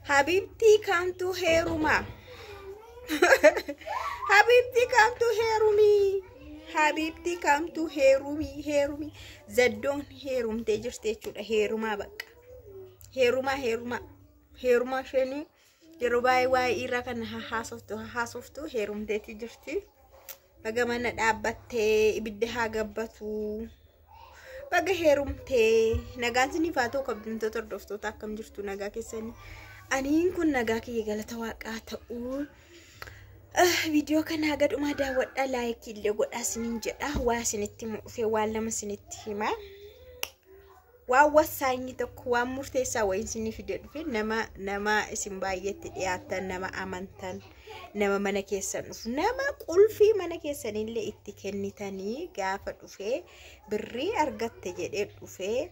Habibtii kamtu heeruma? Habibtii kamtu heerumii? Habibtii kamtu heerumii? Heerumii. Zaddoon heerumtee jirti jechuudha. Heerumaa bakka. Heerumaa heerumaa. Heerumaa isheenii yeroo baay'ee waa'ee dhiiraa kana haasoftu haasoftu heerumteeti jirti. Baga mana dhaabbattee ibidda haa gabbatu. Baga heerumtee nagaan isiniif haa ta'u kabajamtoota hordoftoota akkam jirtu nagaa keessanii. Aniin kun nagaa kiyya galata waaqaa ta'uu. Viidiyoo kana haga dhumaa daawwadhaa laayikii illee godhaa isiniin jedha. Waa isinitti himu dhufee waan lama isinitti hima. Waan wasaanyi tokko waan murteessaa wayii isinii fidee dhufe nama nama isin baay'eetti dhiyaatan nama amantan nama mana keessan dhufu nama qulfii mana keessanillee itti kennitanii gaafa dhufee birrii argatte jedhee dhufee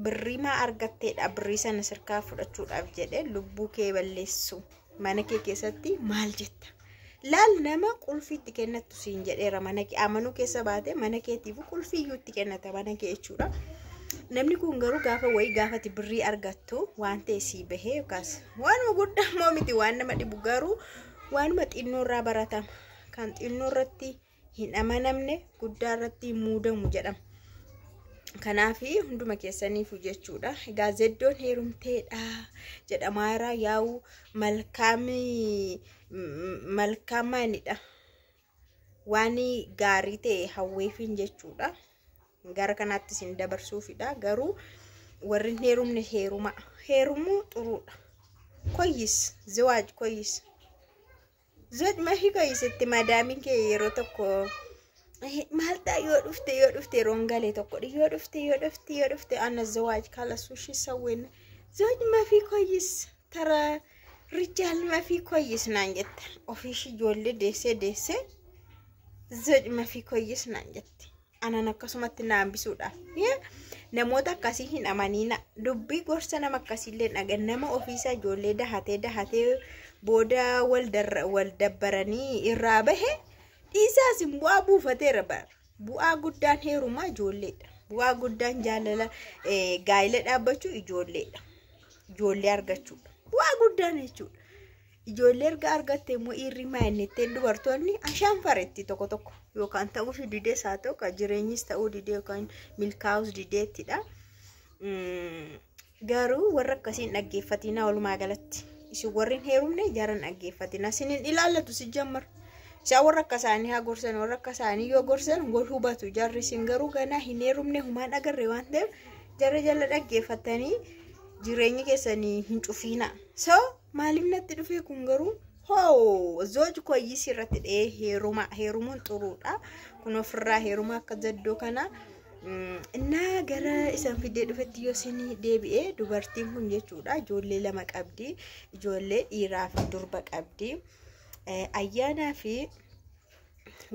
birrii maa argatteedha birrii sana sirkaa fudhachuudhaaf jedhee lubbuu kee balleessu mana kee keessatti maal jetta? Laal nama qulfii itti kennattu siin jedheera mana kee amanuu keessa baate mana keetiif qulfii iyyuu itti kennata mana kee jechuudha. Namni kun garuu gaafa wayii gaafati birrii argattu waan ta'e sii bahee yookaas waanuma guddaa immoo miti waan nama dhibu garuu waanuma xinnoo irraa baratama. Kan xinnoo irratti hin amanamne guddaa irratti hin muudamu jedhama. Kanaaf hunduma keessaniifu jechuudha. Egaa zeddoon heerumteedha jedhamaa jira. Yaa'u malkaamaanidha. Waan gaarii ta'e hawweefin jechuudha. Gara kanaatti isin dabarsuufidha. Garuu warri hin heerumne heeruma. Heerumuu xuruudha. Koyyis ziwaaj koyyis. Ziwaaj mafi koyyis itti madaamiin kee yeroo tokko maal ta'a yoo dhufte yoo dhufte yeroon galee tokko yoo dhufte yoo dhufte yoo dhufte ana zawaaj kalas ushi sawween zawaaj mafi koyyis tara rijaal mafi koyyis naan jette ofiishi ijoollee deessee deessee zawaaj mafi koyyis naan jette anan akkasumatti na hambisuudhaaf namoota akkasii hin amaniina dubbii gorsa nama akkasiillee dhagan nama ofiisaa ijoollee dahatee dahatee booda wal dabbaranii irraa bahe. Dhiisaas bu'aa buufateera bara. Bu'aa guddaan heerumaa ijoolleedha. Bu'aa guddaan jaalala gaa'ela dhaabbachuu ijoolleedha. Ijoollee argachuudha. Bu'aa guddaan jechuudha. Ijoollee erga argatte immoo dhiirri maayinnettee dubartoonni ashaan faretti tokko tokko yookaan ta'uuf didees haa ta'u kan jireenyis ta'uu didee yookaan milkaa'us dideettidha. Garuu warra akkasiin dhaggeeffatinaa walumaa galatti. Isin warri hin heerumne jaran dhaggeeffatinaa. Isin hin ilaallatu si jammar. Isaan warra akka isaanii haa gorsan warra akka isaanii yoo gorsan wal hubatu jarri isin garuu ganaa hin heerumne humaan agarre waan ta'eef jarra jala dhaggeeffatanii jireenya keessanii hin cufiina. So maaliif natti dhufee kun garuu hoo zooj koyyis irratti dhahee heeruma heerumuun xuruudha. Kun ofirraa heeruma akka zaddoo kana. Innaa gara isaan fidee dhufetti yoo isin deebi'ee dubartiin kun jechuudha ijoollee lama qabdi ijoollee dhiiraa fi durba qabdi. Ayyaanaa fi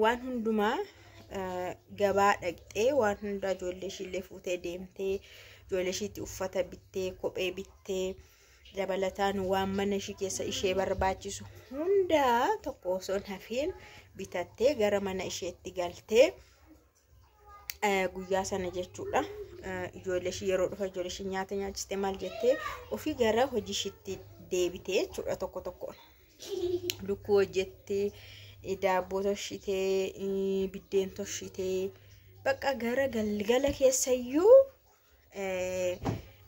waan hundumaa gabaa dhaqxee waan hundaa ijoollee ishiillee fuutee deemtee ijoollee ishiitti uffata bittee kophee bittee dabalataan waan mana ishii keessa ishee barbaachisu hundaa tokko osoo hin hafiin bitattee gara mana isheetti galtee guyyaa sana jechuudha. Ijoollee ishii yeroo dhufa ijoollee ishii nyaata nyaachistee maal jettee ofii gara hojii ishiitti deebitee jechuudha tokko tokkoon. Lukkuu hojjettee daabboo toshitee biddeen toshitee bakka gara galgala keessayyuu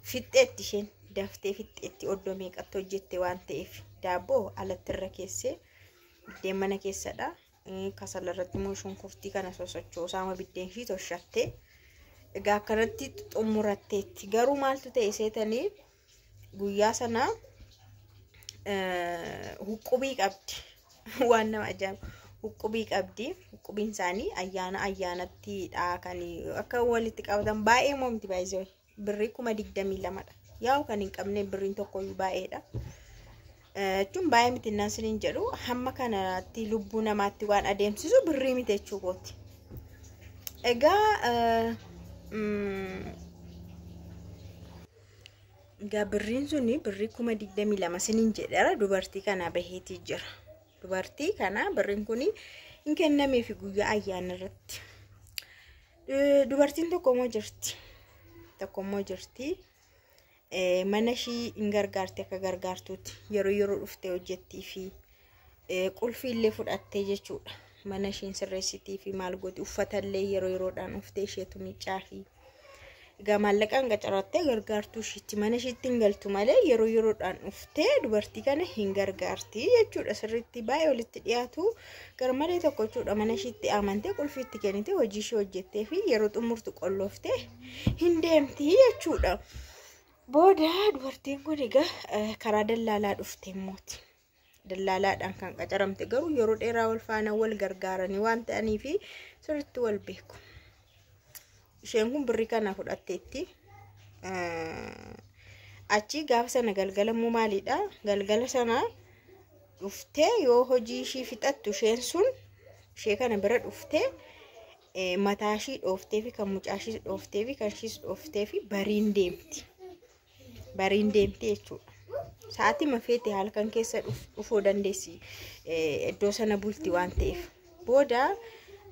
fixxeetti isheen daftee fixxeetti oddoo meeqatti hojjette waan ta'eef daabboo alatti irra keessee biddeen mana keessadha. Kasala irratti immoo shunkurtii kana sosochoosaama biddeen ishii toshattee egaa akkanatti xumuratteetti garuu maaltu ta'e seetanii guyyaa sana huqqubii qabdi. Waan nama ajaa'ibu huqqubii qabdi. Huqqubiin isaanii ayyaana ayyaanattidha kan akka walitti qabatan baay'ee moomti baay'ee birrii 22,000dha. Yaa'u kan hin qabne birriin tokkoyyuu baay'eedha. Jechuun baay'ee miti innaan siniin jedhu hamma kanatti lubbuu namaatti waan adeemsisu birrii miti jechuu kooti. Egaa Egaa birriin suni birrii 22,000 siniin jedheera dubartii kana baheetii jira. Dubartii kana birriin kun hin kennameefi guyyaa ayyaana irratti. Dubartiin tokko immoo jirti. Tokko immoo jirti. Mana ishii hin gargaarti akka gargaartuutti yeroo yeroo dhuftee hojjettii fi qulfii illee fudhattee jechuudha. Mana ishiin sirreessitii fi maal gooti, uffata illee yeroo yeroodhaan dhuftee isheetu miicaa fi egaa maallaqaan qacarattee gargaartuu ishiitti mana ishiitti hin galtu malee yeroo yeroodhaan dhuftee dubartii kana hin gargaarti jechuudha. Sirriitti baay'ee walitti dhiyaatu garmalee tokko jechuudha. Mana ishiitti amantee qulfii itti kennitee hojii ishee hojjettee fi yeroo xumurtu qollooftee hin deemti jechuudha. Booda dubartiin kun egaa karaa dallaalaa dhufte immooti. Dallaalaadhaan kan qacaramte garuu yeroo dheeraa wal faana wal gargaaranii waan ta'aniif sirriitti wal beeku. Isheen kun birrii kana fudhatteetti. Achi gaafa sana galgala immoo maalidha? Galgala sana dhuftee yoo hojii ishii fixattu isheen sun ishee kana bira dhuftee mataa ishii dhooftee fi kan mucaa ishii dhooftee fi kan ishiis dhooftee fi bariin deemti. Bariin deemti jechuudha. Sa'aatii mafeete halkan keessa dhufuu dandeessi, iddoo sana bulti waan ta'eef. Booda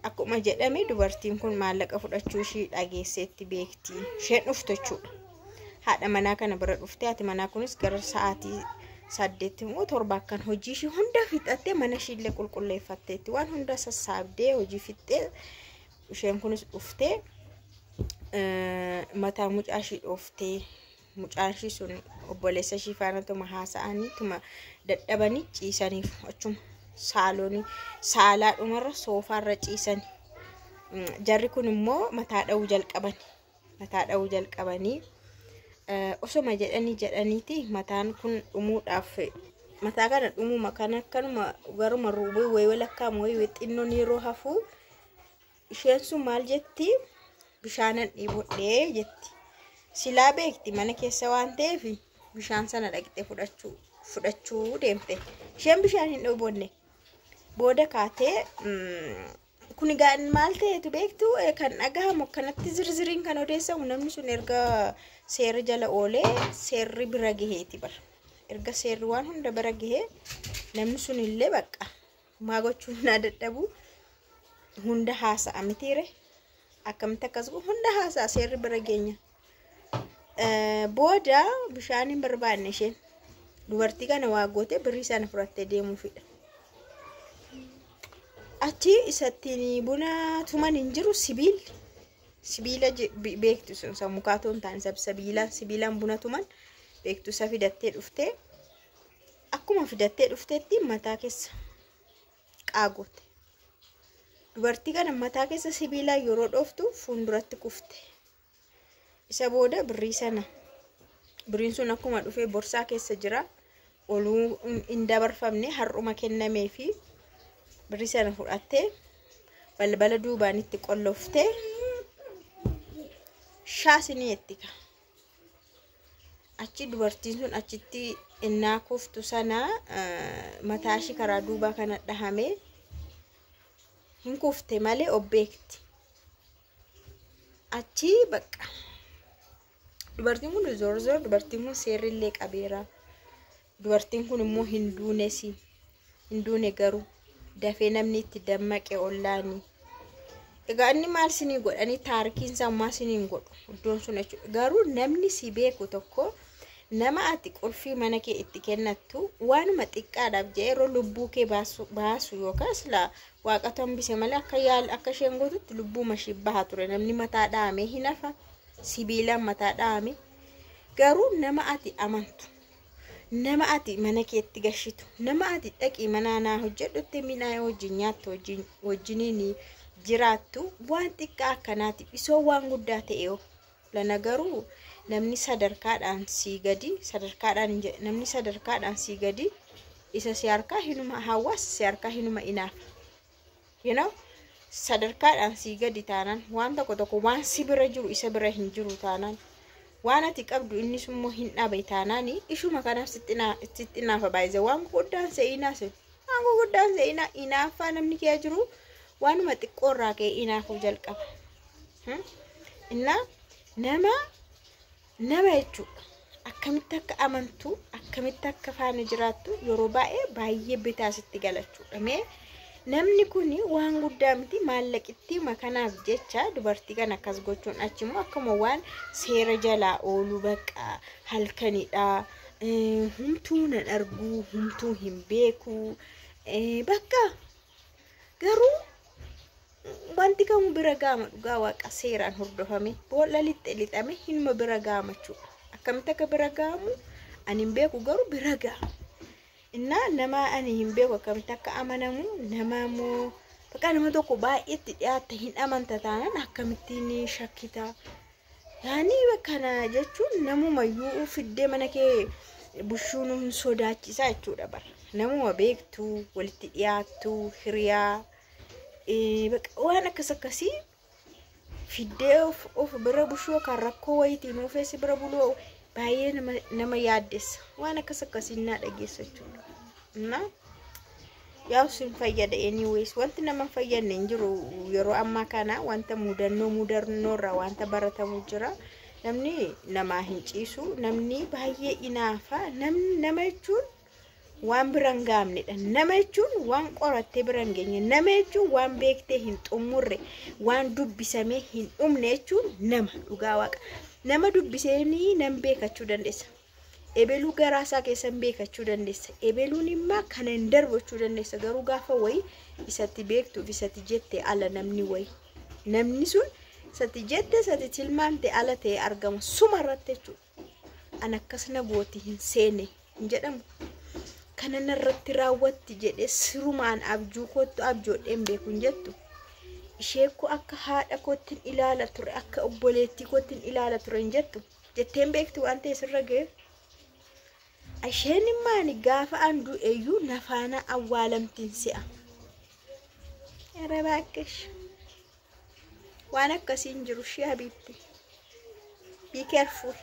akkuma jedhame dubartiin kun maallaqa fudhachuu ishii dhageesseetti beekti. Isheen dhuftu jechuudha. Haadha manaa kana bira dhuftee, haati manaa kunis gara sa'aatii 8 immoo 7 akkan hojii ishii hunda fixattee mana ishii illee qulqulleeffatteetti, waan hunda sassaabdee hojii fixxee, isheen kunis dhuftee mataa mucaa ishii dhooftee, mucaan ishii sun obboleessa ishii faana tuma haasa'anii tuma dadhabanii ciisaniif achuma saaloonii saalaa dhumarra soofaarra ciisanii. Jarri kun immoo mataa dha'uu jalqabani. Mataa dha'uu jalqabanii osoma jedhanii jedhaniiti mataan kun dhumuudhaaf, mataa kana dhumuma kana akkanuma garuma ruubii wayii walakkaa wayii xinnoon yeroo hafu isheen sun maal jetti? "Bishaanan dhiibodhee" jetti. Silaa beekti mana keessa waan ta'eef bishaan sana dhaqxee fudhachuu deemte. Isheen bishaan hin dhoobonne. Booda kaatee kun egaa maal ta'eetu beektu, kan dhagahamu akkanatti zirziriin kan odeessamu namni sun erga seera jala oolee seerri bira gaheeti bara. Erga seerri waan hunda bira gahee namni sun illee bakka maa gochuu naa dadhabu hunda haasa'a mitiire, akkamitti akkas hunda haasa'a seerri bira geenya. Booda bishaan hin barbaanne, isheen dubartii kana waa goote birrii sana fudhattee deemuufidha. Achi isattiin buna tuman hin jiru, sibiilli sibiila beektu sun isa mukaa hin taane, sibiilaan buna tuman beektu, isa fidattee dhuftee, akkuma fidattee dhufteetti mataa keessa qaagote. Dubartii kana mataa keessa sibiilaan yeroo dhooftu fuulduratti kufte. Isa booda birrii sana, birriin sun akkuma dhufee borsaa keessa jira. Oluu hin dabarfamne, har'uma kennamee fi birrii sana fudhattee balbala duubaan itti qolloftee shaasinii itti. Achi dubartiin sun achitti innaa kuftu sana mataa ishii karaa duubaa kana dhahamee hin kufte malee obbeekti. Achi bakka dubartiin kun zoor zoor, dubartiin kun seerri qabeera. Dubartiin kun immoo hin duunesi. Hin duune, garuu dafee namni itti dammaqe ollaanii. Egaa inni maal sinii godhanii, taarikiin isaa maal siniin godhu iddoon sun jechuudha. Garuu namni si beeku tokko, nama ati qulfii mana kee itti kennattu, waanuma xiqqaadhaaf jedhee yeroo lubbuu kee baasu yookaan silaa waaqatu hambise malee akka yaal akka isheen gootutti lubbuu mashii baha ture. Namni mataa dhahamee hin hafa, sibiilaan mataa dhahame. Garuu nama ati amantu, nama ati mana keetti gashitu, nama ati dhaqii mana naa hojjedhutti midhaan wajjin nyaattu, wajjiniin jiraattu, waan xiqqaa akkanaatiif isoo waan guddaa ta'e lana. Garuu namni sadarkaadhaan sii gadi, sadarkaadhaan namni sadarkaadhaan sii gadi isa si harkaa hinuma hawaasa si harkaa hinuma inaafa. Sadarkaadhaan sii gadi taanaan, waan tokko tokko waan si bira jiru isa bira hin jiru taanaan, waan ati qabdu innis immoo hin dhabe taanaan, ishuma kanaaf sitti inaafa baay'ise. Waan guguddaan se'inaa, waan guguddaan se'inaa, inaaffaa namni kee jiru waanuma xiqqoo irraa ka'ee inaafuu jalqaba. Innaa nama jechuudha. Akkamitti akka amantu, akkamitti akka faana jiraattu yeroo baay'ee baay'ee bitaa sitti galachuudha. Mee Namni kun waan guddaa miti, maallaqitti makanaaf jecha dubartii kana akkas gochuun achimmoo akkuma waan seera jalaa ooluu bakka halkanidha. Humtuu nan arguu, humtuu hin beeku bakka. Garuu wanti kamuu bira gaama, dhugaa waaqa, seeraan hordofame boolla lixxe lixame hinuma bira gaama jechuudha. Akkamitti akka bira gaamu ani hin beeku, garuu bira gaama. Innaa nama ani hin beeku akkamitti akka amanamu, nama immoo bakka nama tokko baay'eetti dhiyaatta hin amanta taanaan akkamittiin shakkita? Yaani kana jechuun namumayyuu fiddee mana kee bushuun hin sodaachisaa jechuudha bara. Namuma beektu, walitti dhiyaattu, hiriyaa waan akkas akkasii fiddee of bira bushuu yookaan rakkoo wayiitiin oofeessi bira buluu baay'ee nama yaaddessa. Waan akkas akkasii naa dhageessa jechuudha. Innaa yaa sin fayyada, anyways wanti nama hin fayyadne hin jiru yeroo ammaa kana. Wanta mudannoo mudannoorraa wanta baratamu jira. Namni namaa hin ciisu, namni baay'ee inaafa. Namni nama jechuun waan bira hin gaamnedha. Nama jechuun waan qorattee bira hin geenye. Nama jechuun waan beektee hin xumurre, waan dubbisamee hin dhumne jechuun nama, dhugaa waaqa. Nama dubbiseenii nan beekachuu dandeessa. Ebeluu garaasaa keessan beekachuu dandeessa. Ebeluun immoo kana hin darbachuu dandeessa. Garuu gaafa wayii isatti beektuuf isatti jette ala namni wayii. Namni sun isatti jette isatti tilmaamte ala ta'e argama suma irratti jechuudha. An akkas na gooti hin seene hin jedhamu. Kana narratti raawwatti jedhee sirumaan abjuu kootu abjoodheen beeku hin jettu. Ishee koo akka haadha koottiin ilaala ture, akka obboleettii koottiin ilaala ture hin jettu. Jetteen beektu waan ta'e sirra ga'eef. Isheen immaani gaafa an du'eyyuu nafaana awwaalamtiin si'a. Ere baakkesh. Waan akkasii hin jiru, shee habiibti. Be careful.